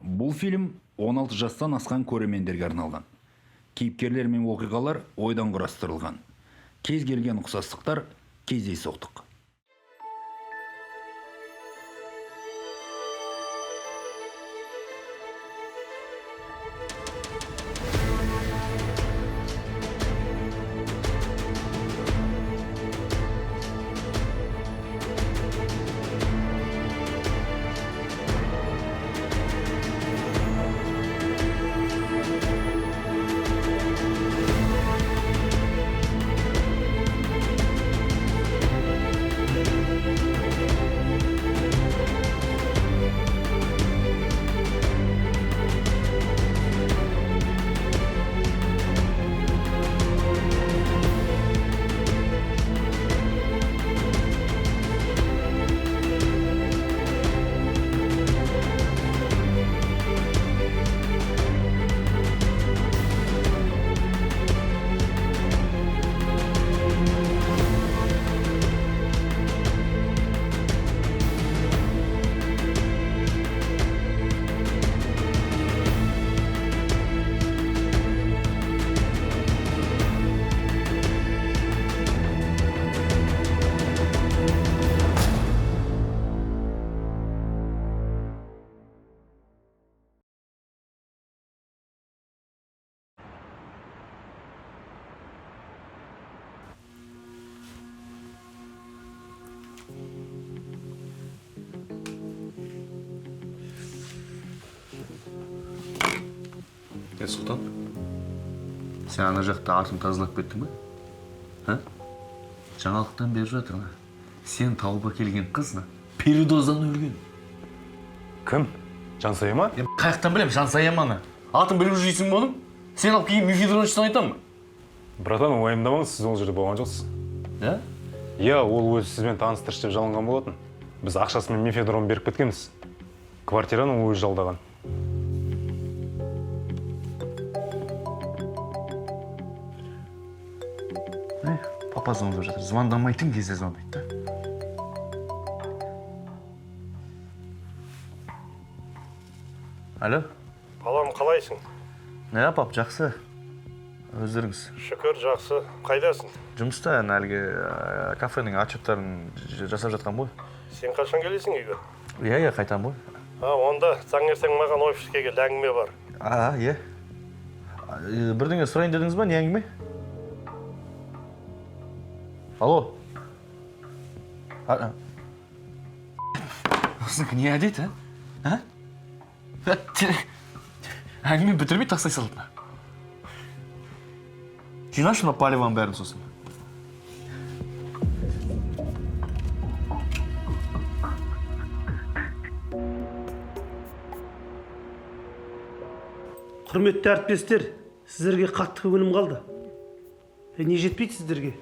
Бұл фильм 16 жастан асқан көрермендерге арналған. Кейіпкерлер мен оқиғалар ойдан құрастырылған. Кез келген ұқсастықтар кездейсоқтық. Е, Сұлтан, сен ана жақта артын тазалап кеттің бе? А? Жаңалықтан беріп жатыр ма? Сен тауып әкелген қыз на передоздан өлген. Кім? Жансая ма? Е, қаяқтан білем, Жансая маны. Атын біліп жүрсің бе оның? Сен алып келген мефедроншыдан айтамын ба? Братан, уайымдамаңыз, сіз ол жерде болған жоқсыз. Да? Иә, ол өзі сізбен таныстыршы деп жалынған болатын. Біз ақшасымен мефедрон беріп кеткенбіз. Квартираны ол өзі жалдаған. Е, папа звондап жатыр. Звондамайтын кезде звондайды да. Алло? Балам, қалайсың? Иә, пап, жақсы. Өздеріңіз? Шүкір, жақсы. Қайдасың? Жұмыста ана әлгі кафенің отчеттарын жасап жатқан ғой. Сен қашан келесің үйге? Иә, иә, қайтамын ғой. А, онда таңертең маған офиске кел, әңгіме бар. А, иә. Бірдеңе сұрайын дедіңіз ба, не әңгіме? Алло. А, осынікі не әдет, а? А? Әңгіме бітірмей тастай салды. Жинашы мына палеваның бәрін сосын. Құрметті әріптестер, сіздерге қатты көңілім қалды. Не жетпейді сіздерге?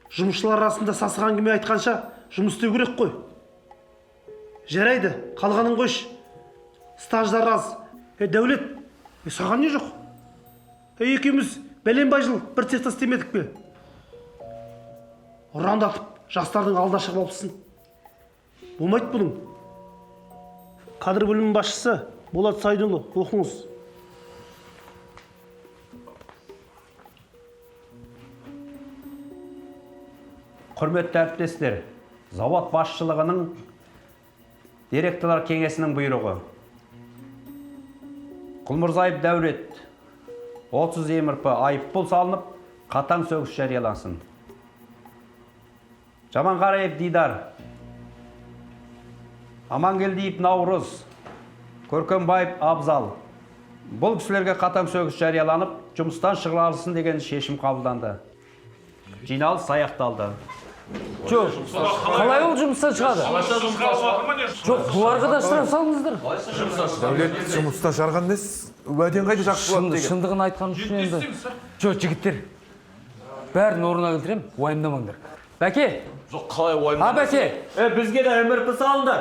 Жұмысшылар арасында сасық әңгіме айтқанша жұмыс істеу керек қой. Жарайды, қалғанын қойшы. Стаждар аз. Дәулет, саған не жоқ? Екеуміз бәленбай жыл бір цехта істемедік пе? Ұрандатып жастардың алдына шығып алыпсың. Болмайды бұның. Кадр бөлімінің басшысы Болат Сайдұлы, оқыңыз. Құрметті әріптестер, завод басшылығының директорлар кеңесінің бұйрығы. Құлмырзаев Дәулет 30 МРП айыппұл салынып, қатаң сөгіс жариялансын. Жаманғараев Дидар, Амангелдиев Наурыз, Көркембаев Абзал. Бұл кісілерге қатаң сөгіс жарияланып, жұмыстан шығарылсын деген шешім қабылданды. Жиналыс аяқталды. Жоқ, қалай ол жұмыстан шығады? Жоқ, бұларға да штраф салыңыздар. Дәулет жұмыстан шығарған несі? Уәдең қайда жақсы болады деген. Шындығын айтқан үшін енді. Жоқ, жігіттер, бәрін орнына келтіремін, уайымдамаңдар. Бәке! Жоқ, қалай уайымдамайсың? А, Бәке! Бізге де МРП салынды.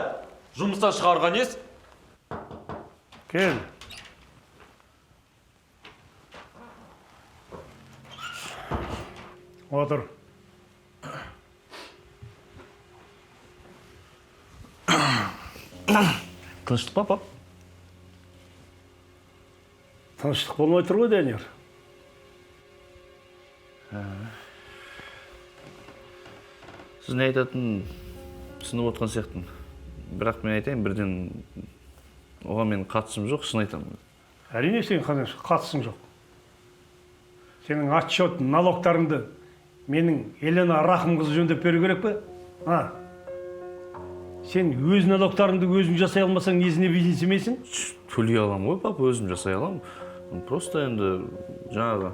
Жұмыстан шығарған ес? Кел. Отыр. Тыныштық па, пап? Тыныштық болмай тұр ғой, Данияр. Сіз не айтатынын түсініп отқан сияқтымын. Бірақ мен айтайын, бірден оған менің қатысым жоқ, шын айтамын. Әрине, сенің қатысың жоқ. Сенің отчет, налогтарыңды менің Елена Рахымқызы жөндеп беру керек пе? А? Сен өз налогтарыңды өзің жасай алмасаң, несіне бизнес емесің? Төлей аламын ғой, папа, өзім жасай аламын. Просто енді жаңағы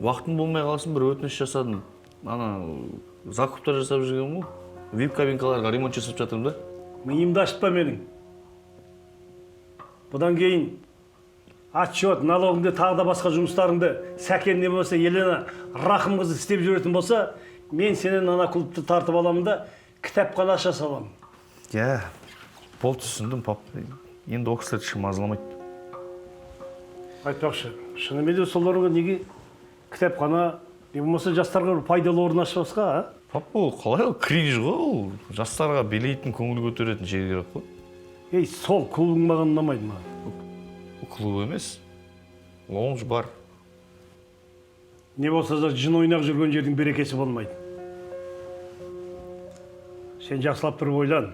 уақытым болмай қалсын, бір өтініш жасадым. Ана закуптар жасап жүргенмін ғой. VIP кабинкаларға ремонт жасап жатырмын да. Миымды ашытпа менің. Бұдан кейін отчет, налогыңды, тағы да басқа жұмыстарыңды Сәкен не болмаса Елена Рахымқызы істеп жүретін болса, мен сенен ана клубты тартып аламын да кітапхана аша саламын. Иә, болды, түсіндім, пап. Енді ол кісілерді ешкім мазаламайды. Айтпақшы, шынымен де сол орынға неге кітапхана, не болмаса жастарға бір пайдалы орын ашпасқа, а? Папа, ол қалай, ол кринж ғой, ол жастарға билейтін, көңіл көтеретін жер керек қой. Ей, сол клубың маған ұнамайды маған. Ол клуб емес, лаунж бар. Не болса да жын ойнақ жүрген жердің берекесі болмайды. Сен жақсылап тұрып ойлан.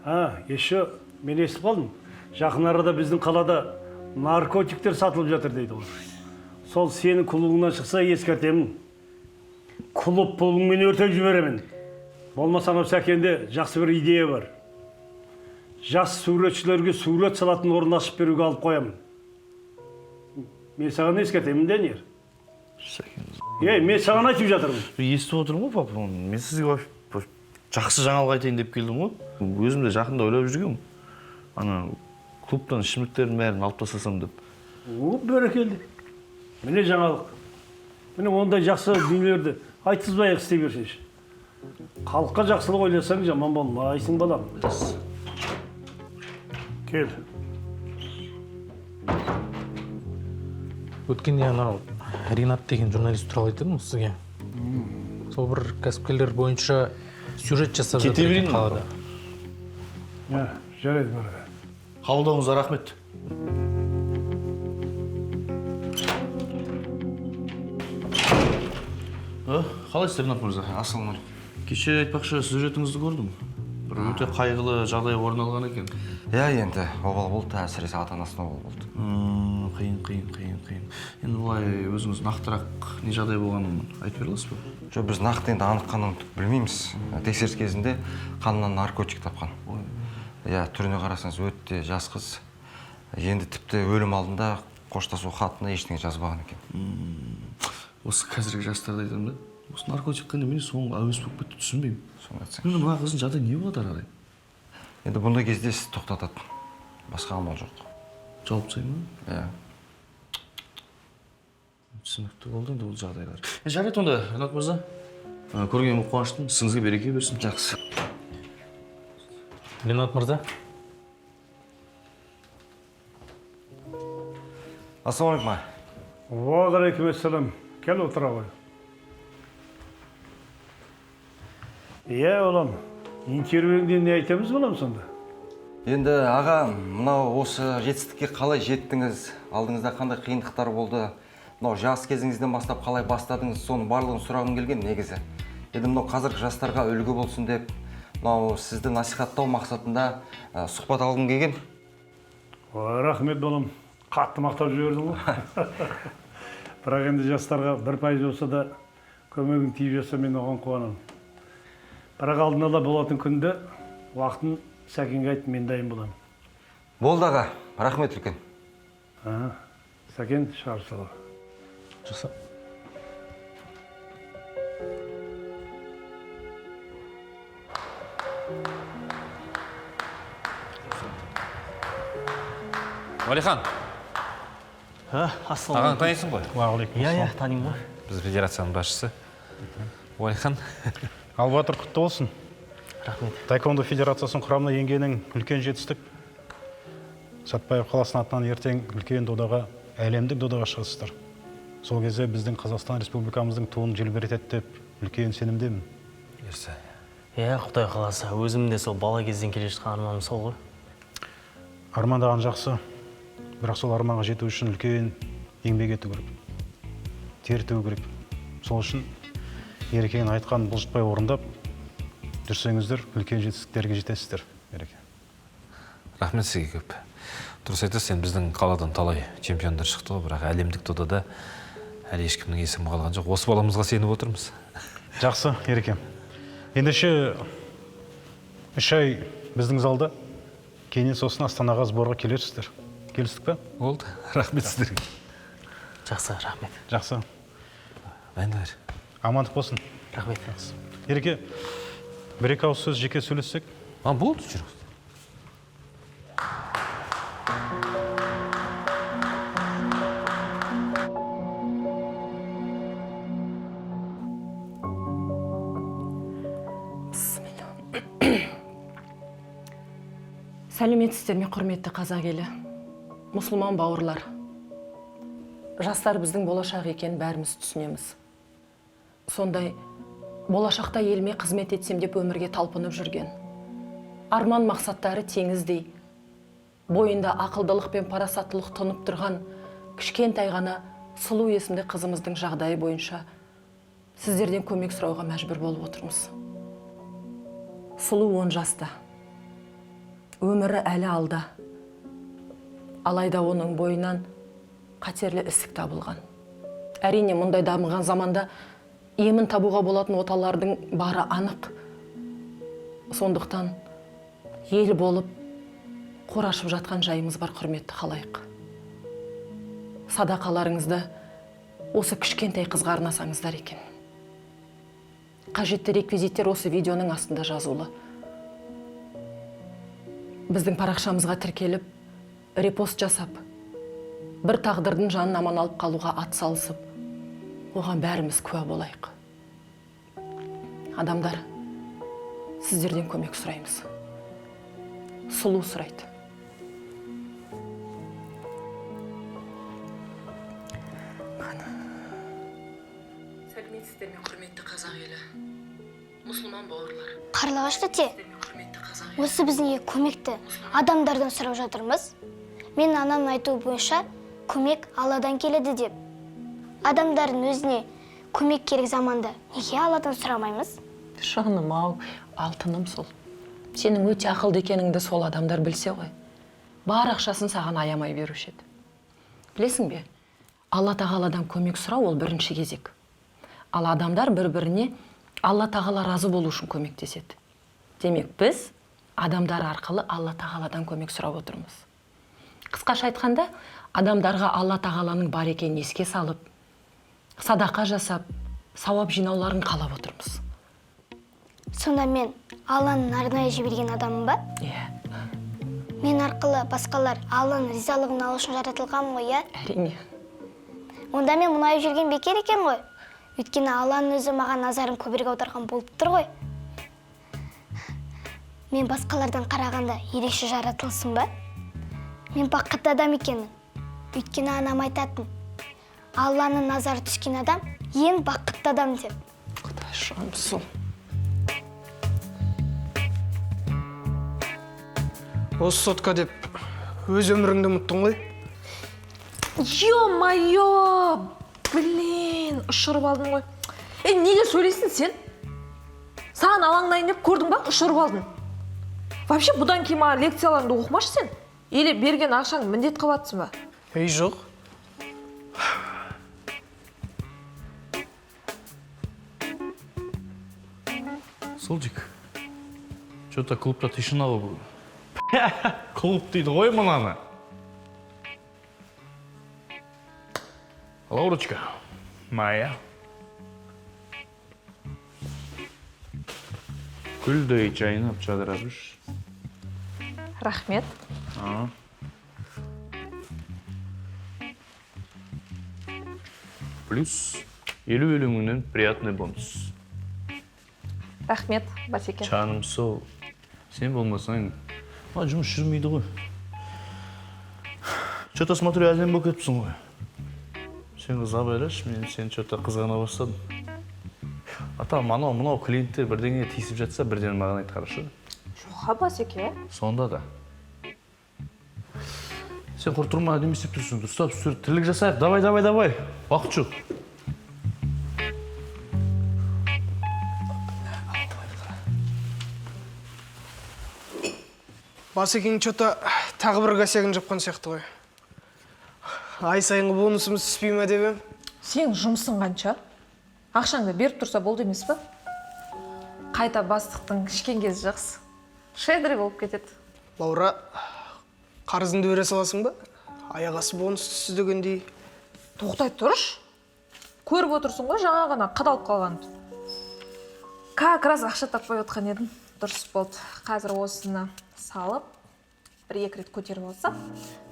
А, еще мен естіп қалдым, жақын арада біздің қалада наркотиктер сатылып жатыр дейді ғой. Сол сенің клубыңнан шықса ескертемін. Клуб пұлыңмен өртеп жіберемін. Болмаса анау Сәкенде жақсы бір идея бар. Жас суретшілерге сурет салатын орын ашып беруге алып қоямын. Мен саған ескертемін, Данияр. Ей, мен саған айтып жатырмын. Естіп отырмын ғой, папа, оны. Мен сізге жақсы жаңалық айтайын деп келдім ғой. Өзім де жақында ойлап жүргенмін. Ана клубтан ішімдіктердің бәрін алып тастасам деп. О, бәрекелді. Міне жаңалық. Міне ондай жақсы дүниелерді айтқызбай-ақ істей берсеңші. Халыққа жақсылық ойласаң жаман болмайсың, балам. Кел. Өткенде анау Ринат деген журналист туралы айтып едім сізге. Сол бір кәсіпкерлер бойынша сюжет жасап Кете жатыр екен берейін қалада. Иә, жарайды, бара. Қабылдауыңызға рахмет. Қалайсыз, Ринат мырза? Ассалаумағалейкум. Кеше айтпақшы сюжетіңізді көрдім. Бір өте қайғылы жағдай орын алған екен. Иә, енді обал болды, әсіресе ата-анасына обал болды. Қиын, қиын, қиын, қиын. Енді былай өзіңіз нақтырақ не жағдай болғанын айтып бере аласыз ба? Жоқ, біз нақты енді анық-қанығын білмейміз. Тексеріс кезінде қанынан наркотик тапқан. Иә, түріне қарасаңыз өте жас қыз. Енді тіпті өлім алдында қоштасу хатына ештеңе жазбаған екен. Осы қазіргі жастарды айтамын да. Осы наркотикке немене соңғы әуес болып кетті, түсінбеймін. Соны айтсаң. Енді мына қыздың жағдайы не болады ары қарай? Енді бұндай кезде сіз тоқтатады. Басқа амал жоқ. Жауып тастай ма? Иә. Түсінікті болды енді бұл жағдайлар. Жарайды онда, Ринат мырза. Көргеніме қуаныштымын. Ісіңізге береке берсін. Жақсы. Ринат мырза. Ассалаумағалейкум. Уағалейкум ассалам. Кел, отыра ғой. Иә, балам, интервьюңде не айтамыз, балам, сонда? Енді аға, мынау осы жетістікке қалай жеттіңіз? Алдыңызда қандай қиындықтар болды? Мынау жас кезіңізден бастап қалай бастадыңыз? Соның барлығын сұрағым келген негізі. Енді мынау қазіргі жастарға үлгі болсын деп, мынау сізді насихаттау мақсатында сұхбат алғым келген. Ой, рахмет, балам. Қатты мақтап жібердің ғой. Бірақ енді жастарға 1% болса да көмегің тиіп жатса, мен оған қуанамын. Бірақ алдын ала болатын күнді, уақытын Сәкенге айт, мен дайын боламын. Болды аға, рахмет үлкен. Сәкен, шығарып сал. Жақсы. Уәлихан. Ассалаумағалейкум. Ағаңды танисың ғой? Уағалейкум Иә, иә, танимын ғой. Біз федерацияның басшысы. Уәлихан. Албатыр, құтты болсын. Рахмет. Таэквондо федерациясының құрамына енгенің үлкен жетістік. Сәтбаев қаласының атынан ертең үлкен додаға, әлемдік додаға шығасыздар. Сол кезде біздің Қазақстан Республикамыздың туын желбіретеді деп үлкен сенімдемін. Бұйырса. Иә, Құдай қаласа, өзім де сол бала кезден келе жатқан арманым сол ғой. Армандаған жақсы. Бірақ сол арманға жету үшін үлкен еңбек ету керек, тер төгу керек. Сол үшін Ерекеңнің айтқанын бұлжытпай орындап жүрсеңіздер, үлкен жетістіктерге жетесіздер, Ереке. Рахмет сізге көп. Дұрыс айтасыз, енді біздің қаладан талай чемпиондар шықты ғой, бірақ әлемдік додада әлі ешкімнің есімі қалған жоқ. Осы баламызға сеніп отырмыз. Жақсы, Ереке. Ендеше 3 ай біздің залда, кейіннен сосын Астанаға сборға келерсіздер. Келістік пе? Болды. Рахмет сіздерге. Жақсы, рахмет. Жақсы. Дайындалар. Амандық болсын. Рахмет. Ереке, бір-екі ауыз сөз жеке сөйлессек? А, болды, жүр. Сәлеметсіздер ме, құрметті қазақ елі, мұсылман бауырлар. Жастар біздің болашақ екенін бәріміз түсінеміз. Сондай болашақта еліме қызмет етсем деп өмірге талпынып жүрген, арман мақсаттары теңіздей, бойында ақылдылық пен парасаттылық тұнып тұрған кішкентай ғана Сұлу есімді қызымыздың жағдайы бойынша сіздерден көмек сұрауға мәжбүр болып отырмыз. Сұлу 10 жаста. Өмірі әлі алда. Алайда оның бойынан қатерлі ісік табылған. Әрине, мұндай дамыған заманда емін табуға болатын оталардың бары анық. Сондықтан ел болып қор ашып жатқан жайымыз бар, құрметті халайық. Садақаларыңызды осы кішкентай қызға арнасаңыздар екен. Қажетті реквизиттер осы видеоның астында жазулы. Біздің парақшамызға тіркеліп, репост жасап, бір тағдырдың жанын аман алып қалуға ат салысып, оған бәріміз куә болайық. Адамдар, сіздерден көмек сұраймыз. Сұлу сұрайды. Сәлеметсіздер ме, құрметті қазақ елі, мұсылман бауырлар. Қарлығаш тәте, осы біз неге көмекті адамдардан сұрап жатырмыз? Мен анамның айтуы бойынша көмек Алладан келеді деп. Адамдардың өзіне көмек керек заманда неге Алладан сұрамаймыз? Жаным ау, алтыным сол. Сенің өте ақылды екеніңді сол адамдар білсе ғой. Бар ақшасын саған аямай беруші еді. Білесің бе, Алла тағаладан көмек сұрау ол бірінші кезек. Ал адамдар бір-біріне Алла тағала разы болу үшін көмектеседі. Демек, біз адамдар арқылы Алла тағаладан көмек сұрап отырмыз. Қысқаша айтқанда, адамдарға Алла тағаланың бар екенін еске салып, садақа жасап, сауап жинауларын қалап отырмыз. Сонда мен Алланың арнайы жіберген адамым ба? Иә. Мен арқылы басқалар Алланың ризалығын алу үшін жаратылғанмын ғой, иә? Әрине. Онда мен мұңайып жүрген бекер екен ғой. Өйткені Алланың өзі маған назарын көбірек аударған болып тұр ғой. Мен басқалардан қарағанда ерекше жаратылысым ба? Мен бақытты адам екенмін. Өйткені анам айтатын, Алланың назары түскен адам ең бақытты адам деп. Құдай жаным сол. Осы сотка деп өз өміріңді ұмыттың ғой. Ё-моё! Блин, ұшырып алдым ғой. Неге сөйлейсің сен? Саған алаңдайын деп көрдің ба? Ұшырып алдың. Вообще бұдан кейін маған лекцияларыңды оқымашы сен? Или берген ақшаңды міндет қылып ба? Ей, жоқ. Солжик, что-то клубта тишина ғой бүгін. Клуб дейді ғой мынаны. Лаурочка, моя. Гүлдей жайнап жадырап жүр. Рахмет. Плюс 50 мыңнан приятный бонус. Рахмет, Басеке. Жаным сол. Сен болмасаң, жұмыс жүрмейді ғой. Что-то смотрю, әдемі болып кетіпсің ғой. Сен қыз абайлашы, мен сені что-то қызғана бастадым. Атам, анау мынау клиенттер бірдеңе тиісіп жатса, бірден маған айт, хорошо? Жоға, Басеке. Сонда да. Сен құр тұрма, неме істеп тұрсың? Дұрыстап сүр, тірлік жасайық. Давай, давай, давай. Уақыт жоқ. Басекең че-то тағы бір косягін жапқан сияқты ғой. Ай сайынғы бонусымыз түспей ме деп ем? Сенің жұмысың қанша? Ақшаңды беріп тұрса болды емес па? Қайта бастықтың ішкен кезі жақсы. Щедрый болып кетеді. Лаура, қарызыңды бере саласың ба? Аяқ асты бонус түсті дегендей. Тоқтай тұршы. Көріп отырсың ғой, жаңа ғана қадалып қалғанды. Как раз ақша таппай отқан едім. Дұрыс болды. Қазір осыны салып, бір-екі рет көтеріп алсам,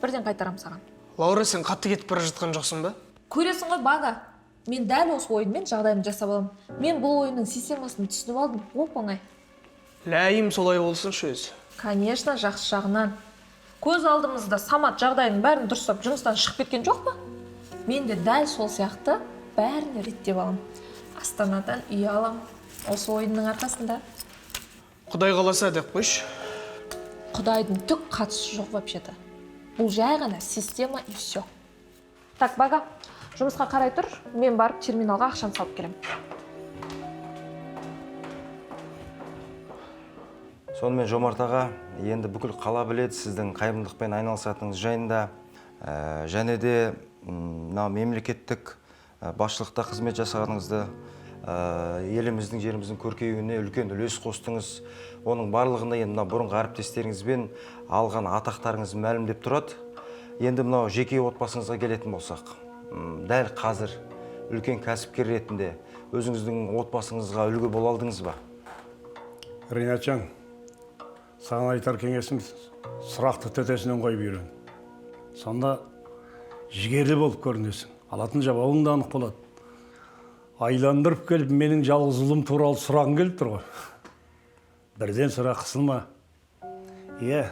бірден қайтарам саған. Лаура, сен қатты кетіп бара жатқан жоқсың ба? Көресің ғой, Бага. Мен дәл осы ойынмен жағдайымды жасап аламын. Мен бұл ойынның системасын түсініп алдым. Оп-оңай. Ләйім солай болсыншы өзі. Конечно, жақсы жағынан. Көз алдымызда Самат жағдайының бәрін дұрыстап жұмыстан шығып кеткен жоқ па? Мен де дәл сол сияқты бәрін реттеп аламын. Астанадан үй аламын. Осы ойынның арқасында. Құдай қаласа деп қойшы. Құдайдың түк қатысы жоқ вообще-то. Бұл жай ғана система и все. Так, Бага, жұмысқа қарай тұр, мен барып терминалға ақшаны салып келемін. Сонымен Жомарт аға, енді бүкіл қала біледі сіздің қайырымдылықпен айналысатыныңыз жайында, және де мына мемлекеттік басшылықта қызмет жасағаныңызды, еліміздің, жеріміздің көркеюіне үлкен үлес қостыңыз. Оның барлығында енді мына бұрынғы әріптестеріңізбен алған атақтарыңыз мәлімдеп тұрады. Енді мынау жеке отбасыңызға келетін болсақ, дәл қазір үлкен кәсіпкер ретінде өзіңіздің отбасыңызға үлгі бола алдыңыз ба? Ринатжан, саған айтар кеңесім, сұрақты төтесінен қойып үйрен. Сонда жігерлі болып көрінесің, алатын жауабың да анық болады. Айландырып келіп менің жалғыз ұлым туралы сұрағың келіп тұр ғой. Бірден сұрақ, қысылма. Иә,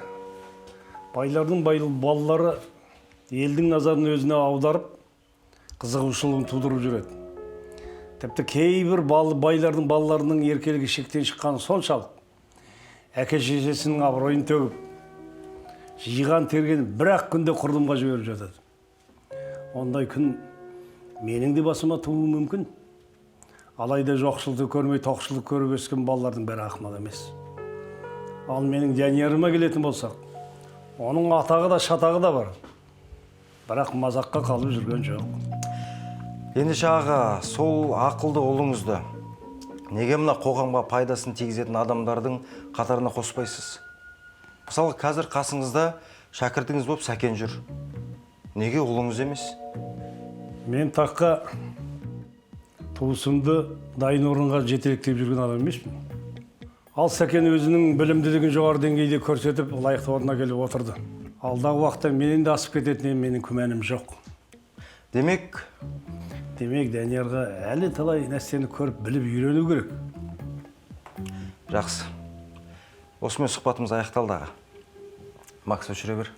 байлардың балалары елдің назарын өзіне аударып, қызығушылығын тудырып жүреді. Тіпті кейбір байлардың балаларының еркелігі шектен шыққаны соншалық, әке шешесінің абыройын төгіп, жиған терген бір-ақ күнде құрдымға жіберіп жатады. Ондай күн менің де басыма тууы мүмкін. Алайда жоқшылықты көрмей, тоқшылық көріп өскен балалардың бәрі ақымақ емес. Ал менің Даниярыма келетін болсақ, оның атағы да шатағы да бар. Бірақ мазаққа қалып жүрген жоқ. Ендеше аға, сол ақылды ұлыңызды неге мына қоғамға пайдасын тигізетін адамдардың қатарына қоспайсыз? Мысалы, қазір қасыңызда шәкіртіңіз болып Сәкен жүр. Неге ұлыңыз емес? Мен таққа туысымды дайын орынға жетелектеп жүрген адам емеспін. Ал Сәкен өзінің білімділігін жоғары деңгейде көрсетіп, лайықты орнына келіп отырды. Алдағы уақытта менен де асып кететініне менің күмәнім жоқ. Демек? Демек, Даниярға әлі талай нәрсені көріп, біліп үйрену керек. Жақсы. Осымен сұхбатымыз аяқталды, аға. Макс, өшіре бер.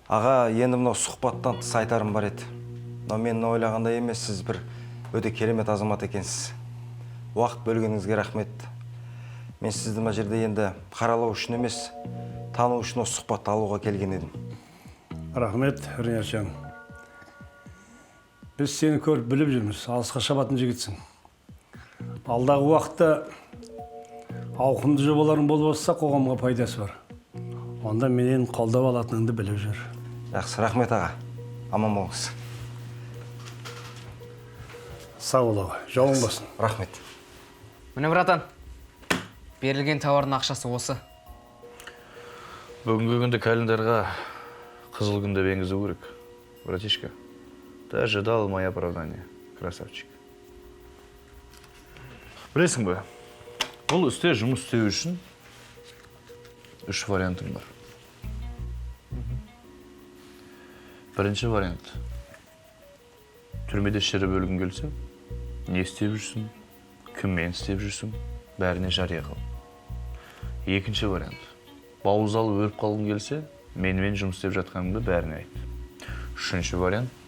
Аға, енді мынау сұхбаттан тыс айтарым бар еді. Мынау мен ойлағандай емес, сіз бір өте керемет азамат екенсіз. Уақыт бөлгеніңізге рахмет. Мен сізді мына жерде енді қаралау үшін емес, тану үшін осы сұхбатты алуға келген едім. Рахмет, Ринатжан. Біз сені көріп біліп жүрміз, алысқа шабатын жігітсің. Алдағы уақытта ауқымды жобаларың болып отырса, қоғамға пайдасы бар. Онда менен қолдау алатыныңды біліп жүр. Жақсы, рахмет аға. Аман болыңыз. Сау бол аға, жолың болсын. Рахмет. Міне, братан, берілген тауардың ақшасы осы. Бүгінгі күнді календарға қызыл күн деп енгізу керек, братишка. Ты ожидал мое оправдание, красавчик. Білесің бе, бұл істе жұмыс істеу үшін үш вариантым бар. Бірінші вариант. Түрмеде шіріп өлгің келсе, не істеп жүрсің, кіммен істеп жүрсің, бәріне жария қыл. Екінші вариант. Бауыздалып өліп қалғың келсе, менімен жұмыс істеп жатқаныңды бәріне айт. Үшінші вариант.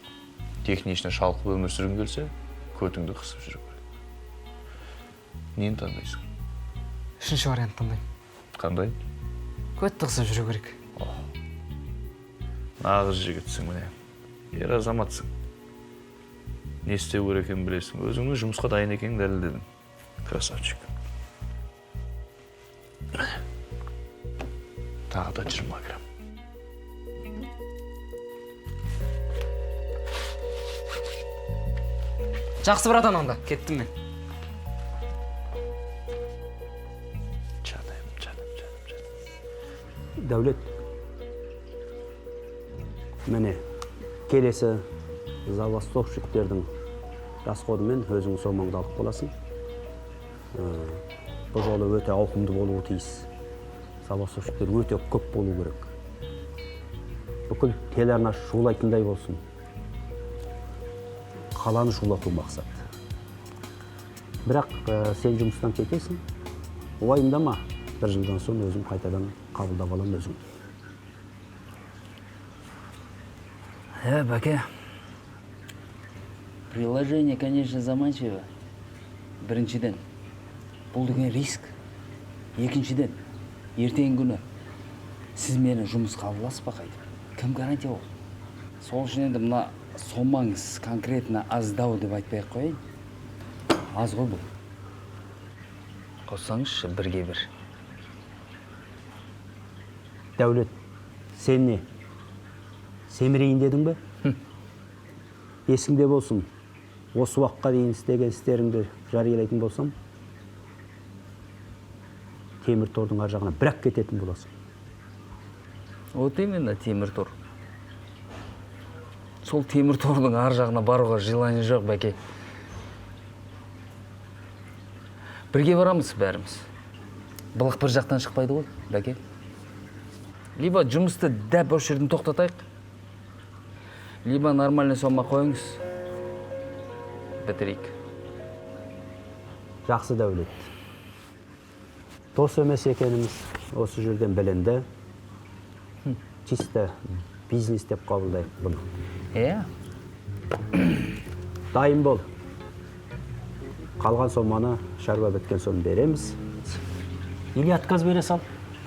Технично шалқып өмір сүргің келсе, көтіңді қысып жүру керек. Нені таңдайсың? Үшінші вариант таңдаймын. Қандай? Көтті қысып жүру керек. Нағыз жігітсің міне. Ер азаматсың. Не істеу керек екенін білесің. Өзіңнің жұмысқа дайын екеніңді дәлелдедің. Красавчик. Тағы да 20 грамм. Жақсы, братан, онда кеттім мен. Жаным, жаным, жаным, жаным. Дәулет, міне, келесі забастовщиктердің расходымен өзің сомаңды алып қаласың. Бұл жолы өте ауқымды болуы тиіс. Забастовщиктер өте көп болу керек. Бүкіл телеарна шулайтындай болсын. Қаланы шулату мақсат. Бірақ сен жұмыстан кетесің, уайымдама, бір жылдан соң өзім қайтадан қабылдап аламын өзің. Бәке, приложение, конечно, заманчиво. Біріншіден, бұл деген риск. Екіншіден, ертеңгі күні сіз мені жұмысқа аласыз ба қайтып? Кім гарантия ол? Сол үшін енді мына сомаңыз конкретно аздау деп айтпай ақ қояйын. Аз ғой бұл. Қоссаңызшы бірге бір. Дәулет, сен не? Семірейін дедің бе? Есіңде болсын, осы уақытқа дейін істеген істеріңді жариялайтын болсам, темір тордың ар жағына бірақ кететін боласың. Вот именно темір тор. Сол темір тордың ар жағына баруға желание жоқ, бәке. Бірге барамыз бәріміз. Былық бір жақтан шықпайды ғой, бәке. Либо жұмысты дәп осы жерден тоқтатайық, либо нормальный сома қойыңыз, бітірейік. Жақсы, Дәулет. Дос емес екеніміз осы жерден білінді. Чисто бизнес деп қабылдайық бұны. Иә. Дайын бол. Қалған соманы шаруа біткен соң береміз. Или отказ бере сал.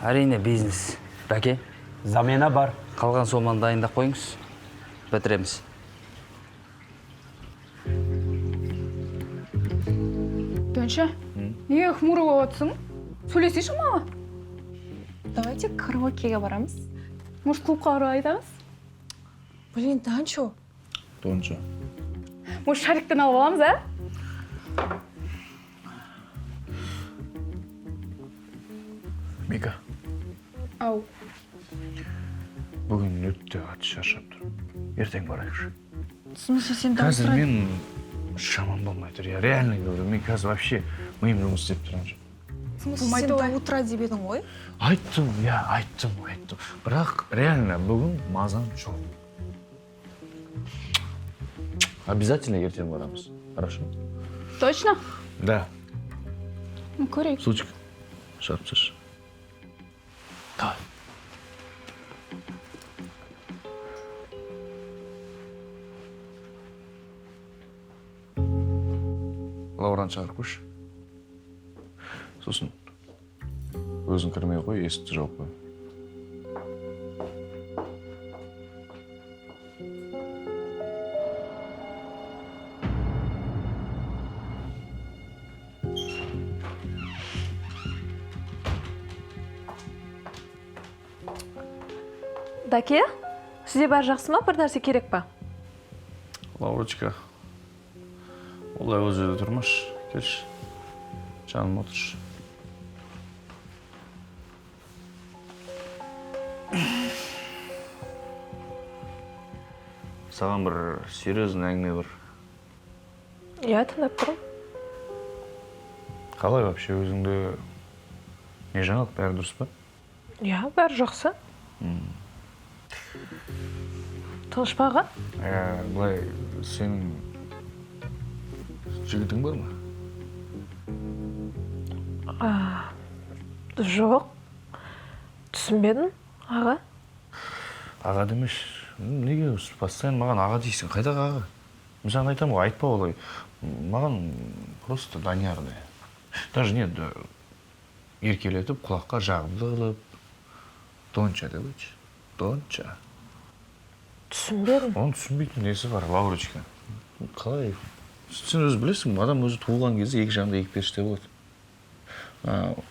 Әрине бизнес. Бәке. Замена бар. Қалған соманы дайындап қойыңыз. Бітіреміз. Донша, неге хмурый болып отырсың? Сөйлесейші маған. Давайте караокеге барамыз. Может, клубқа барып айтамыз? Блин, Данчо. Донча. Может, шариктен алып аламыз, а? Мика. Ау. Бүгін өте қатты шаршап тұрмын. Ертең барайықшы. В смысле, сен Қазір мен шамам болмай тұр. Я реально говорю, мен қазір вообще миым жұмыс істеп тұрған жоқ. В смысле, сен до утра деп едің ғой? Айттым, иә, айттым. Бірақ реально бүгін мазам жоқ. Обязательно ертең барамыз. Хорошо? Точно? Да. Ну, көрейік. Сучка, шығарып тасташы. Давай. Лаураны шығарып қойшы. Сосын өзің кірмей қой, есікті жауып қой. Дәке, сізде бәрі жақсы ма? Бір нәрсе керек па? Лаурочка, олай ол жерде тұрмашы. Келші, жаныма отыршы. Саған бір серьезный әңгіме бар. Иә, тыңдап тұрмын. Қалай вообще өзіңді, не жаңалық, бәрі дұрыс па? Иә, бәрі жақсы. Тыныш па, аға? Былай, сенің жігітің бар ма? Жоқ. Түсінбедім, аға. Аға демеш, неге постоянно маған аға дейсің? Қайдағы аға? Мен саған айтамын ғой, айтпа олай. Маған просто Данияр де. Даже нет, еркелетіп, құлаққа жағымды қылып, Донча деп айтшы. Донча. Түсінбедім. Оның түсінбейтін несі бар, Лаурочка? Қалай? Сен өзі білесің, адам өзі туылған кезде екі жағында екі періште болады.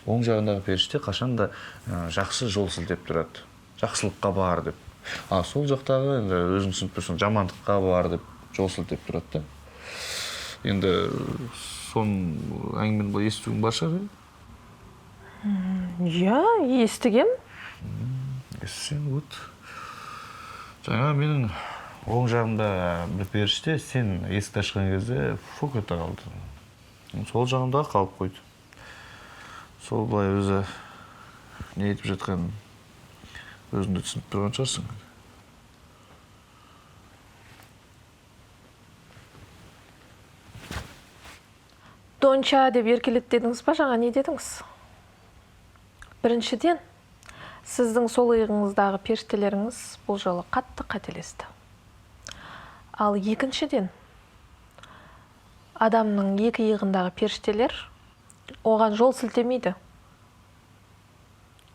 Оң жағындағы періште қашан да жақсы жол сілтеп тұрады. Жақсылыққа бар деп. А сол жақтағы енді өзің түсініп тұрсың, жамандыққа бар деп жол сілтеп тұрады да. Енді соның әңгімені былай естуің бар шығар, Иә, естігем. Сен вот жаңа менің оң жағымда бір періште, сен есікті ашқан кезде фук ете қалды. Сол жағымда қалып қойды. Сол былай өзі не айтып жатқанын өзің де түсініп тұрған шығарсың. Донча деп еркелет дедіңіз ба, жаңа не дедіңіз? Біріншіден, сіздің сол иығыңыздағы періштелеріңіз бұл жолы қатты қателесті. Ал екіншіден, адамның екі иығындағы періштелер оған жол сілтемейді.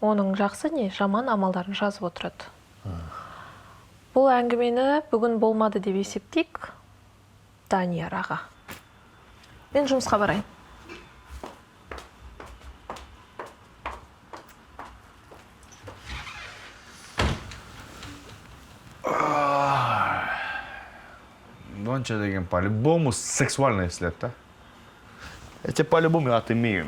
Оның жақсы не жаман амалдарын жазып отырады. Бұл әңгімені бүгін болмады деп есептейік, Данияр аға. Мен жұмысқа барайын. Донча деген по-любому сексуальный след, да? Я тебе по-любому отымею.